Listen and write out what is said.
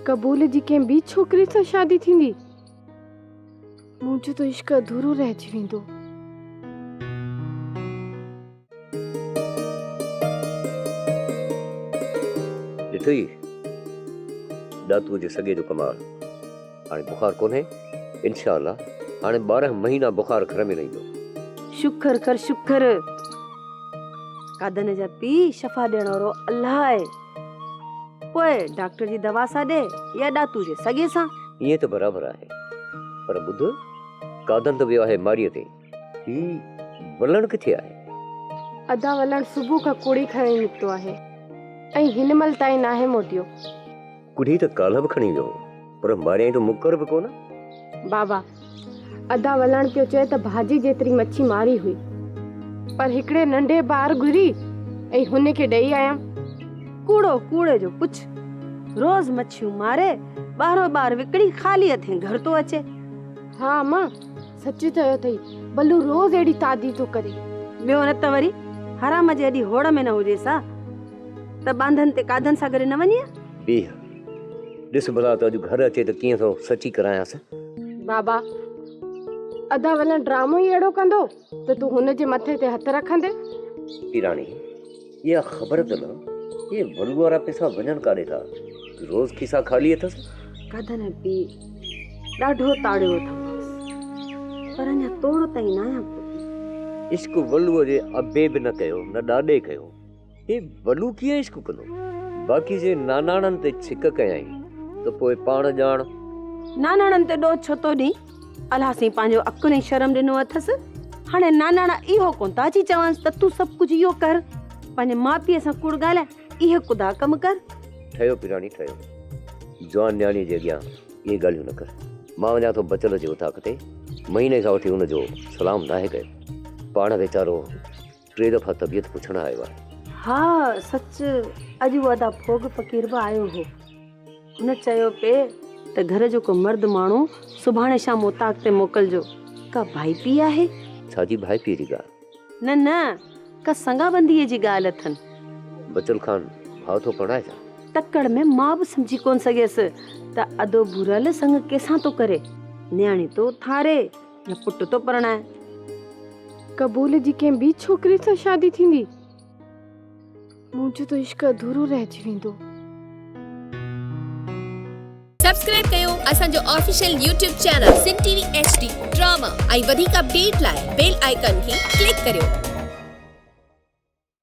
قبول جي ڪنهن ٻي ڇوڪري سان شادي ٿيندي؟ منهنجو ته عشق اڌورو رهجي ويندو. ڏٺئي ڏاتوء جي سڳي جو ڪمال. هاڻي بخار ڪونهي. انشاء الله هاڻي 12 مهينا بخار گهر ۾ نه ايندو. شڪر ڪر شڪر. قادن جا پيء شفا ڏيڻ وارو الله آهي. پوء ڊاڪٽر جي دوا سان ڏي يا ڏاتو جي سڳي سان. ائين ته برابر آهي پر ٻڌ قادن ته ويو آهي ماڙيء تي. هي ولڻ ڪٿي آهي؟ ادا ولڻ صبح کان ڪوڙي کڻي نڪتو آهي ۽ هن مهل تائين ناهي موٽيو. ڪڙهي ته ڪالهه به کڻي ويو هو پر ماريائين ته مڪر به ڪونه. بابا، ادا ولڻ پيو چئي ته ڀاڄي جيتري مڇي ماري هئي پر هڪڙي ننڍي ٻار گهري ۽ هن کي ڏئي آيم. ڪوڙو ڪوڙي جو پڇ، روز مڇيون ماري ٻارهون ٻار وڪڻي خالي هٿين گهر ٿو اچي. ها امان، سچ چيو اٿئي، بلو روز اهڙي تعدي ٿو ڪري. ٻيو نه ته وري حرام جي ايڏي هوڙ ۾ نه هجيس ها ته ٻانڌن تي ڪاڌن سان گڏ نه وڃي ها. بيهه، ڏس ڀلا ته اڄ گهر اچي ته ڪيئن ٿو سچي ڪرايانس. بابا، ادا ولڻ ڊرامو ئي اهڙو ڪندو ته تون هن جي مٿي تي هٿ رکندين. پيراڻي، اها خبر ته نه، اهي ولو وارا پئسا وڃن ڪاڏي ٿا؟ روز کيسا خالي اٿس. ڪاڌن پيء ڏاڍو تاڙيو اٿمانس، پر اڃا توڙ تائين ناهيان پهتي. عشق ولوء جي ابي به نه ڪيو، نه ڏاڏي ڪيو. هي ولو ڪيئن عشق ڪندو؟ باقي جي ناناڻن تي ڇڪ ڪيائين ته پوء پاڻ ڄاڻ. ناناڻن تي ڏوهه ڇو ٿو ڏين؟ الله سائين پنهنجو عقل ۽ شرم ڏنو اٿس. هاڻي ناناڻا اهو ڪونه ٿا اچي چونس ته تون سڀ ڪجهه اهو ڪر، پنهنجي ماء پيء سان ڪوڙ ڳالهاء، اهي ڪڌا ڪم ڪر. ٺهيو پيراڻي ٺهيو. جوان نياڻيء جي اڳيان اهي ڳالهيون نه ڪر. مان وڃان ٿو بچل جي اوطاق تي. مهيني کان وٺي ان جو سلام ناهي ڪيو. پاڻ ويچارو ٽي دفعا طبيعت پڇڻ آيو آهي. ها سچ اڄ اهو ادا ڦوڳ فقير به آيو هو. هن چيو پئي ته گهر جو ڪو مرد ماڻهو سڀاڻي شام اوطاق تي موڪلجو. ڪا ڀائپي آهي؟ ڇا جي ڀائپيء جي ڳالهه؟ نه نه ڪا سڱابنديء جي ڳالهه اٿن. بچل خان ڀاء ٿو پرڻائي ڇا؟ تڪڙ ۾ مان به سمجهي ڪونه سگهيس ته ادو ڀورل سڱ ڪيسان ٿو ڪري. نياڻي ٿو اٿاري يا پٽ ٿو پرڻائي. قبول جي ڪنهن ٻي ڇوڪري سان شادي ٿيندي؟ منهنجو ته عشق اڌورو رهجي ويندو. سبسڪرائب ڪيو اسان جو official YouTube channel Sindh T V H D drama ۽ وڌيڪ اپڊيٽ لاء بيل آئيڪان کي ڪلڪ ڪريو.